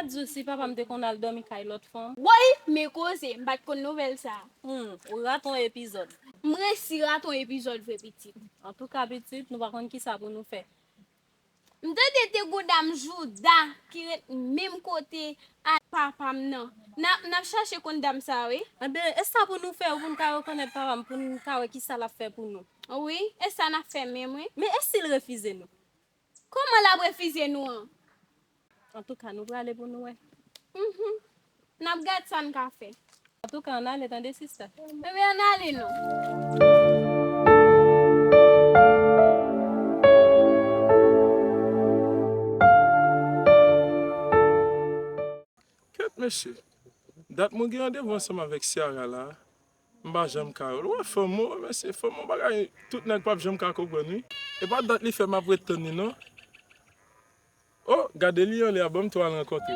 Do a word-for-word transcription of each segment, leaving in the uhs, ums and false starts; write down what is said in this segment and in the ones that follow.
Di w si papa m te konn al dòmi kay lòt fanm. Woy, men koze, m pa t konn nouvèl sa a. Hmm, ou rate yon epizòd. M resi rate yon epizòd vre, pitit. Antouka, pitit, nou pa konn kisa pou nou fè. M tande te gon dam Jouda ki ret menm kote ak papa m nan. N ap, n ap chache konn dam sa a, wi. Enben, e sa pou nou fè, pou n ka rekonèt papa m, pou n ka wè kisa l ap fè pou nou. Wi, e sa n ap fè menm, wi. Men e si l refize nou? Kòman l ap refize nou an? Antouka, nou prale pou nou wè. Mhm. N ap gad sa n ka fè. Antouka, ann ale tande, sista. Ebyen, ann ale non. Kèt, mesye. Dat mwen gen randevou ansanm avèk Ciara la. M pa janm ka wè l. Ou wè fanm ou, mesye, fanm ou bagay, tout nèg p ap janm ka konprann, wi. E pa dat li fè m ap ret tann li, non. Oh, gade li anlè a, ban m tou al rankontre.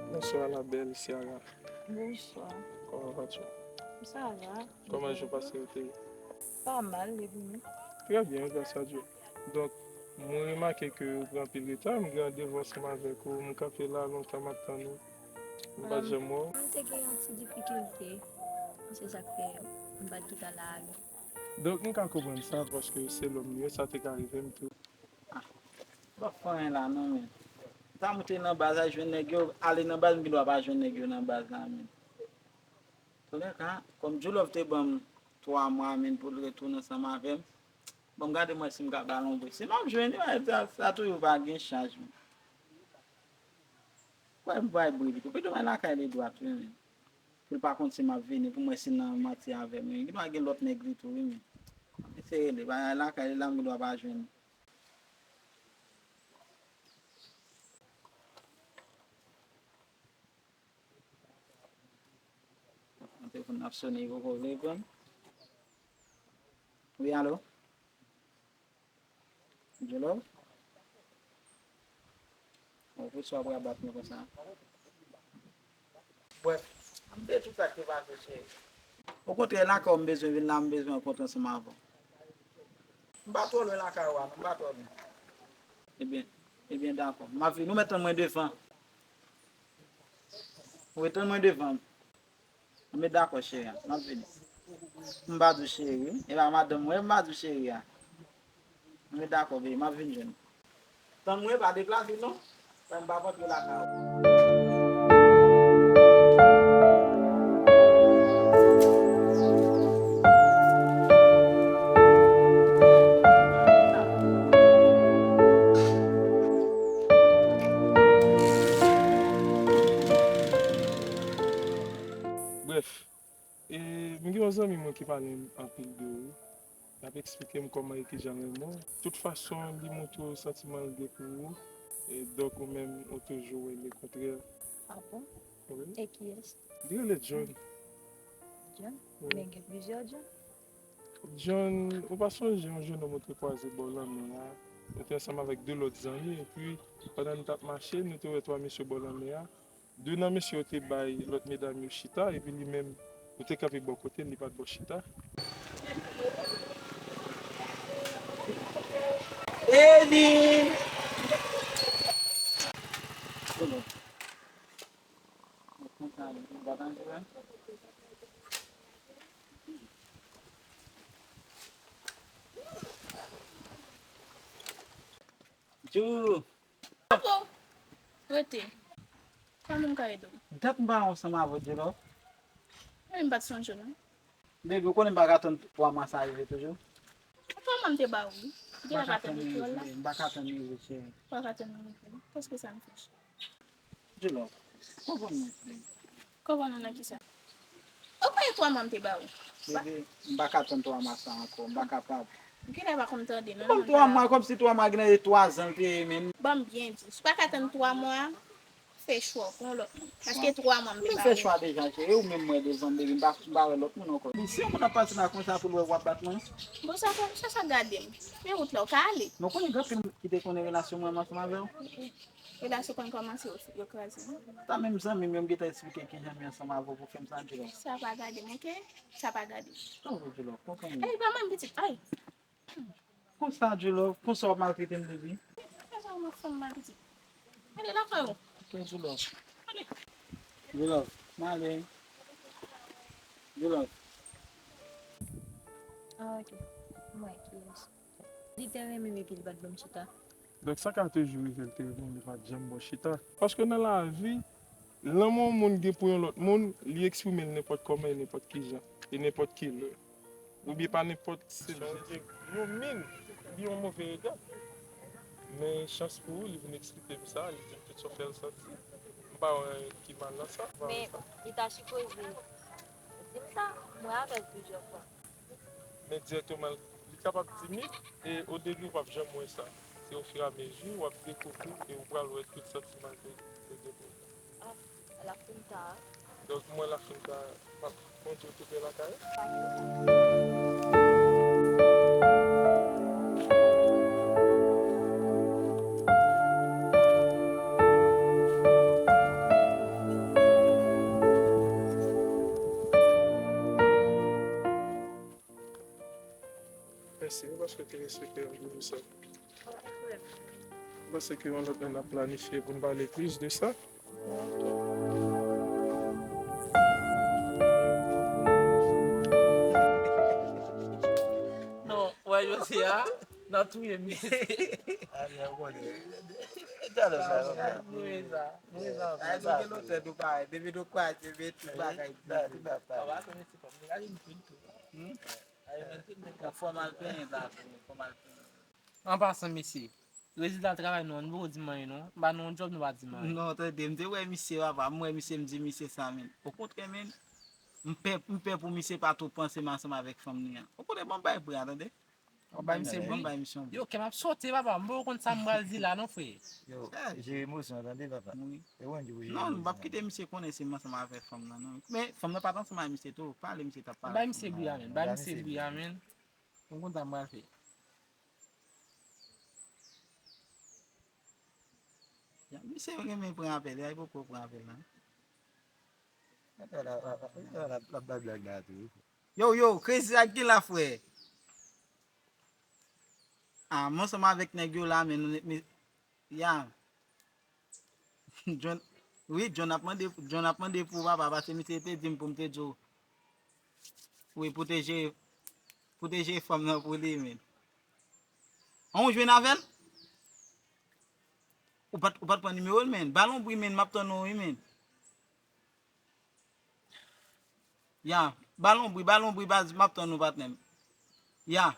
Bonswa, la belle Ciara. Bonswa. Kòman vas-tu? Sa va. Kòman jou pase yo te ye? Pa mal, e pou nou? Trè byen, gras a Dye. Donk, mwen remake ke ou pran anpil reta, m gen randevou ansanm avèk ou, m kanpe la lontan m ap tann ou. M pa t janm wè w. M te gen yon ti difikilte, se sa k fè m pa t gentan la ale. Donk, m ka konprann sa, paske se lòm nou ye, sa te ka rive m tou. Ah, m p ap fè anyen la non, men. Sa m te nan baz la, jwenn nèg yo, ale nan baz, m gendwa pa jwenn nèg yo nan baz la, men. Toulèka, kòm Djoulove te ban m twa mwa, men, pou l retounen ansanm avè m, bon, m gade m wè si m ka ba l yon bri. Si m ap jwenn li, sa, sa toujou pa gen chans, men. Kwè m bay bri li tou. Pito m al lakay li dwat, wi, men. Pou l pa konn si m ap vini, pou m wè si l nan manti avè m, wi. Gendwa gen lòt nèg li tou, wi, men. M eseye rele, bay lakay li la, m gendwa pa jwenn li. Nan telefòn ap sone, li poko vle pran. Wi, alo? Djoulove? Bon, poukisa w ap rabat mwen konsa? Brèf, m bliye tout sa k te pase, cheri. Okontrè, lakay ou m bezwen vin la, m bezwen rankontre ansanm avè w. M pa twò lwen lakay ou a, non, m pa twò lwen. Ebyen, ebyen, dakò. M ap vini. Ou mèt tann mwen devan. Ou ret tann mwen devan. Anben, dakò, cheri a. M ap vini. M pa di w cheri, wi. E pa madanm mwen, m pa di w cheri a. Anben, dakò, baby, m ap vin jwenn ou. Tann mwen, pa deplase, non. Fè m pa rantre lakay ou. Brèf, e, m gen yon zanmi mwen ki pale m anpil de ou. L ap eksplike m kòman e kijan l renmen w. Tout fason, li montre w santiman l gen pou ou. E donk, ou menm, ou toujou wè lekontrè. Ah bon? Wi. E kiyès? Li rele John. John? Wi. Men gen plizyè John? John, ou pa sonje yon jennonm ou te kwaze bò lanmè a? Ou te ansanm avèk de lòt zanmi, epi pandan n t ap mache, nou te wè twa mesye bò lanmè a. De nan mesye yo te bay lòt medam yo chita, epi li menm, ou te kanpe bò kote l, li pa t ba w chita. Eli! Djou! Apo! Rete. Kòman m ka ede w? Dat m pa ansanm avè w, Djilò. Mwen menm m pa t sonje w non. Baby, ou konnen m pa ka tann twa mwa sa rive toujou. Twa mwa m te ba ou wi. Ou te la ka tann li tou la. M pa ka tann li rive, cheri. Ou pa ka tann li rive. Paske sa m fè. Djilò, konprann mwen, baby. Konprann mwen nan kisa? Ou pa gen twa mwa m te ba ou. Baby, m pa ka tann twa mwa sa ankò, m pa kapab. Ou genlè pa konn tande non. Ban m twa mwa, kòmsi twa mwa genlè e twa zan l te ye, men. Ban m byen di w, si w pa ka tann twa mwa, Fè chwa w, pran lòt moun. Paske twa mwa m te ba ou. Mwen fè chwa deja, cheri, ou menm mwen devan m, depi m pa, m pa wè lòt moun ankò. Men si yon moun ap pase la konsa pou l wè w ap bat mwen. Bon, sa fè, sa, sa gade m. Men wout la, ou ka ale. Men w konnen gen anpil moun ki te konnen relasyon mwen ansanm avè w. Relasyon konn kòmanse, yo, yo kraze. Sa menm zanmi m yo, m gentan eksplike kijan m ye ansanm avè w pou fè m sa di la. Sa pa gade m, oke? Sa pa gade m. Sa w vle di la? Konprann. Ey, pa mwen, pitit, ay. Konsa, Djoulo, konsa w ap maltrete m, baby? Konsa w ap fè m maltrete? Ale lakay ou. Ok, Djoulo. Ale. Djoulo, m ale. Djoulo. Ah, ok. Mwen ki. Li te renmen m epi li pa t ban m chita. Donk, sa ka toujou rive l te renmen m, li pa t janm ba w chita. Paske nan lavi, lanmou yon moun gen pou yon lòt moun, li eksprime l nenpòt kòman e nenpòt ki jan, e nenpòt ki lè. Oubyen pa nenpòt, se, sa vle di, yon min, li yon move egzanp. Men chans pou ou, li vin eksplike m sa, li di m tout sa w fè l santi. M pa wè ki mal nan sa. Men li ta sipoze di m sa, m wè avè l plizyè fwa. Men dirèkteman, li kapab di m li, e o debi, w p ap janm wè sa. Se ofiramezi, w ap dekouvri e ou pral wè tout santiman ke, ke gen pou ou. Ah, la fin ta. Donk, mwen la fin ta, m ap kondui w touprè lakay. Mèsi wi, paske w te respekte randevou sa. Mwen panse ke yon lòt lè n ap planifye pou n pale plis de sa. Non, wè, jodi a, n ap touye m. Ariel, w konnen. Talè sa, talè sa. Move sa, move sa. Ay, nou gen lotèl nou parèt. Depi nou kwaze, men tout bagay. Sa, tout bagay. Papa, se mesi kòm. Degaje m fin tou. Fò m al penyen sa tou, fò m al penyen. An pasan, mesye, rezilta travay nou an, nou poko di m anyen non. M ba nou yon djòb, nou pa di m anyen. Non, tande, m te wè misye, papa, m wè misye, m di misye sa, men. Okontrè, men, m pè, m pè pou misye pa twò panse m ansanm avèk fanm li an. Okontrè, ban m bay bra, tande. Ban m bay misye bri. Ban m bay misye yon bri. Yo, kè m ap sote, papa, m poko konn sa m pral di la non, frè. Yo, jere emosyon an, tande, papa. Wi. E w di w jere emosyon an. Non, m p ap kite misye konnen se m ansanm avèk fanm nan, non. Men, fanm nan pa t ansanm avèk misye tou. Pale misye t ap pale. Bay misye bri a, men. Bay misye bri a, men. Ou konn sa m pral fè. Ya, misye renmen pran apèl, ya, li poko pran apèl la. L ap bay blag la tou wi. Yo, yo, Crazy, sa k gen la, frè? Ah, m ansanm avèk nèg yo la, men nou, men, ya. John, wi, John ap mande, John ap mande pou papa, paske misye te di m pou m te di w, wi, pou te jere, pou te jere fanm nan pou li, men. An, ou jwenn avè l? Ou pa t, ou pa t pran nimewo l, men. Ba l yon bri, men, m ap tann ou, wi, men. Ya, ba l yon bri, ba l yon bri, baz, m ap tann ou, patnè m. Ya,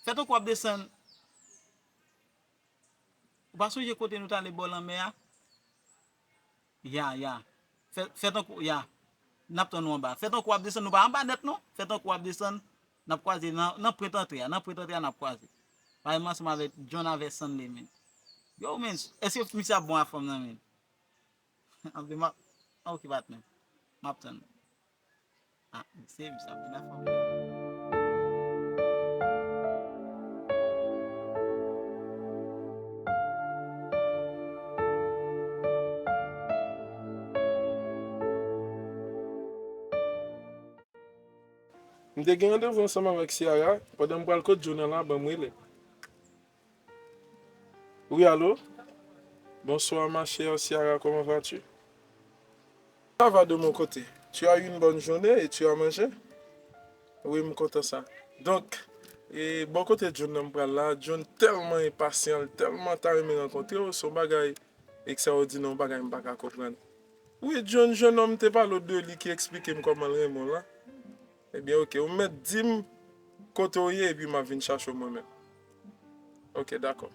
fè tankou w ap desann. Ou pa sonje kote nou t ale bò lanmè a? Ya, ya. Fè, fè tankou, ya. N ap tann ou anba. Fè tankou w ap desann, nou pa anba nèt non. Fè tankou w ap desann, n ap kwaze nan, nan pwent antre a, nan pwent antre a n ap kwaze. Paske m ansanm avèk John avè Sanley, men. Yo, men, èske misye ap bon a fanm nan, men? Anben, m ap, ok, patnè. M ap tann ou. Ah, misye, misye ap vin a fanm. M te gen randevou ansanm avèk Ciara, pandan m pral kot John nan la, ban m rele. Oui, allô? Bonsoir, ma chère Ciara, comment vas-tu? Ça va de mon côté. Tu as eu une bonne journée et tu as mangé? Oui, m kontan sa. Donk, e, bò kote John nan m pral la, John tèlman enpasyan, l tèlman ta renmen rankontre w, se yon bagay ekstraòdinè, yon bagay m pa ka konprann. Wi, John, jennonm te pale w de li ki eksplike m kòman l renmen w lan. Ebyen, oke, ou mèt di m kote w ye epi m ap vin chache w mwen menm. Oke, dakò.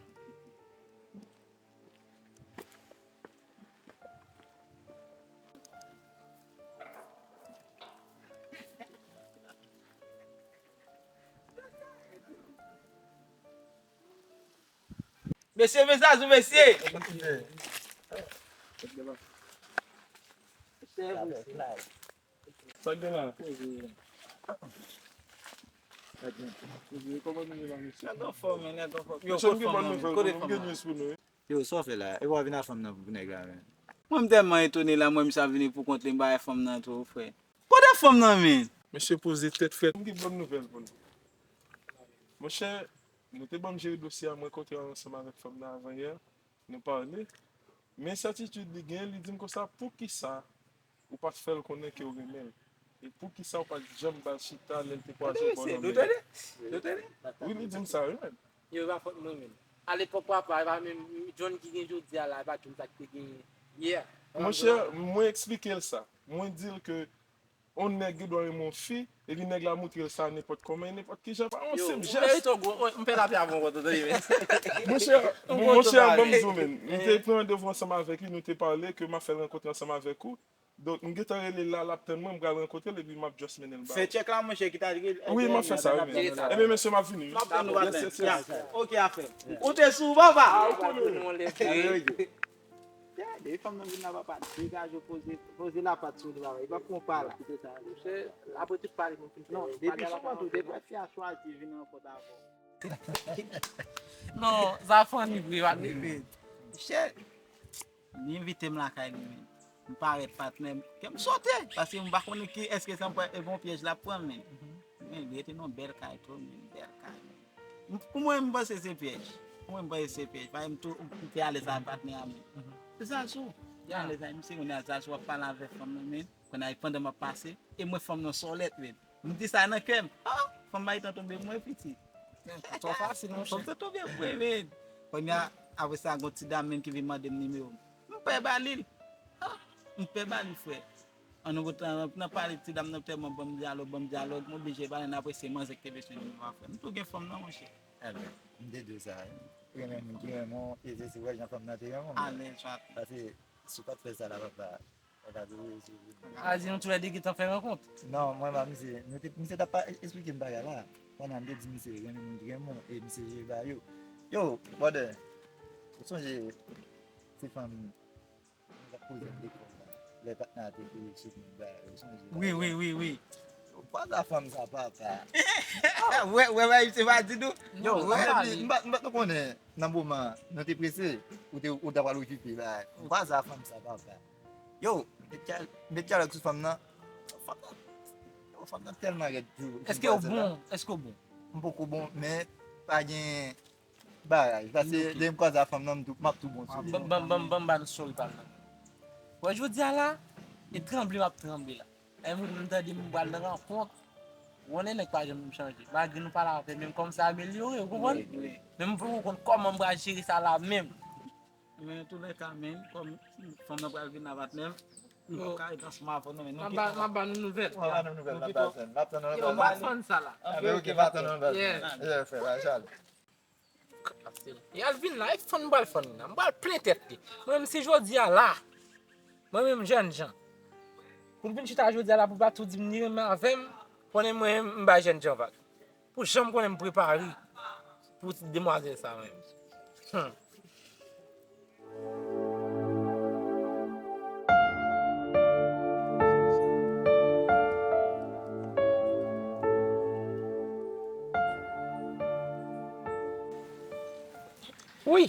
Mesye, men zazou, mesye! Sa gen la? Nèg anfòm, men nèg anfòm. Yo, kot fanm nan, men? Kote fanm nan? Yo, sa w fè la? E w a vin ak fanm nan pou nèg la, men. Mwen, m tèlman etone la, mwen, misye ap vini pou kont li, m pa wè fanm nan tou, frè. Kote fanm nan, men? Mesye poze tèt, frè. M gen bòn nouvèl pou nou. Monchè, nou te ban m jere dosye a, mwen rankontre ansanm avèk fanm nan avan yè, nou pale. Men sètitid li gen, li di m konsa, poukisa ou pa t fè l konnen ke w renmen l? E poukisa ou pa t janm ba l chita lè l te kwaze w bò nan men? Wi, li di m sa, wi, men. Yo, e pa fòt mwen menm. Alepòk, papa, e pa menm John ki gen jodi a la, e pa John sa ki te genyen yè. Monchè, mwen eksplike l sa. Mwen di l ke yon nèg gen dwa renmen yon fi, epi nèg la montre l sa nenpòt kòman, e nenpòt kijan, pa yon senp jès. Ou merite yon gwo, m fè lapè avè w, tonton Yves. Monchè, monchè, ban m di w, men. M te pran randevou ansanm avèk li, nou te pale ke m ap fè l rankontre ansanm avèk ou. Donk, m gentan rele l la, l ap tann mwen, m pral rankontre l, epi m ap just mennen l ba ou. Fè tchèk la, monchè, ki ta rele. Wi, m ap fè sa, wi, men. Ebyen, mesye, m ap vini. M ap tann nou, patnè. Yes, yes, yes. Ok, afè. Ou te sou, papa. Ah, ou konnen. Depi fanm nan vin la, papa, degaje w, poze, poze lapat sou li, papa. Li p ap pran w pa la. Kite sa. Monchè, apre tout pale, mwen fin fè. Non, depi sou mwen tou, depi fi a chwazi vin rankontre avè w. Non, sa funny vre, pa t repete. Shit. Li envite m lakay li, men. M parèt, patnè, kè m sote, paske m pa konnen ki, èske se yon pyè-, e bon pyèj l ap pran, men. Men, li rete nan bèl kay tou, men, bèl kay, men. M, pou mwen, m panse se pyèj. Pou mwen, m panse se pyèj. Paske m tou, m te alèz avèk patnè a, men. Se sa sou. Te alèz avèk misye, kounye a sa sou ap pale avèk fanm nan, men. Kounye a, pandan m ap pase, e mwen fanm nan sòlèt, men. M di sa nan kè m. Ah, fanm pa gentan tonbe pou mwen, piti. Twò fasil, monchè. Fanm te tonbe pou mwen, men. Kounye a, apre sa, gon ti dam menm ki vin mande m nimewo m. M pè ba li l. Ah, m pè ba li, frè. An nou tan, nan pale ti dam nan tèlman ban m dyalòg, ban m dyalòg, m oblije pale, n apre se manzè ki te bezwen nimewo a, frè. M tou gen fanm nan, monchè. Ebyen, m te di w sa, wi. Renmen moun ki renmen w, e se, se wè jan fanm nan te renmen w. Alèz, frè. Paske si w pa t fè sa la, papa, A di nou toulède gentan fè rankont. Non, mwen, ba, misye, nou te, misye t ap pa, esplike m bagay la. Pandan m te di misye, renmen moun ki renmen w, e misye jere ba yo. Yo, brother, ou sonje, se fanm, nou t ap koze m lekòl la. Lè patnè a te koze sou mwen, ba, ou sonje. Wi, wi, wi, wi. Yo, kwaza fanm sa, papa. Wè, wè, wè, se pa di nou. Yo, wè, epi, m pa, m pa t konnen, nan moman, nou te prese, ou te, ou ta pral okipe, ba, kwaza fanm sa, papa. Yo, met dyal-, met dyalòg sou fanm nan. Fanm nan, yo, fanm nan tèlman rèd tou. Èske w bon? Èske w bon? M poko bon, men pa gen bagay. Paske lè m kwaze ak fanm nan, m tou, m ap tou bon sou li. Ban, ban, ban, ban m ba nou story pa m nan. Bon, jodi a la, e tranble m ap tranble la. E m, m tande m pral nan rankont. Ou konnen nèg pa janm chanje. Malgre nou pale avè l, men kòm sa amelyore, ou konprann? Men m poko konn kòman m pral jere sa la menm. Men, antoulèka, men, kòm fanm nan pral vin la, patnè m, m p ap ka ret ansanm avè w, non, men nou pito. M ap ba nou nouvèl. M ap ba nou nouvèl, n ap tann, n ap tann nouvèl. Yo, m pa fann sa la. Anben, ok, n ap tann nouvèl. Yeah, frè, pa chale. Y al vin la, e fann m pral fann li la. M pral plen tèt li. Mwen menm, si jodi a la, mwen menm, jènjan, pou l vin chita jodi a la, pou l pa tou di m li renmen avè m, konnen mwen, m bay jènjan vag. Pou jan m konnen m prepare pou ti demwazèl sa menm. Hmm. Wi.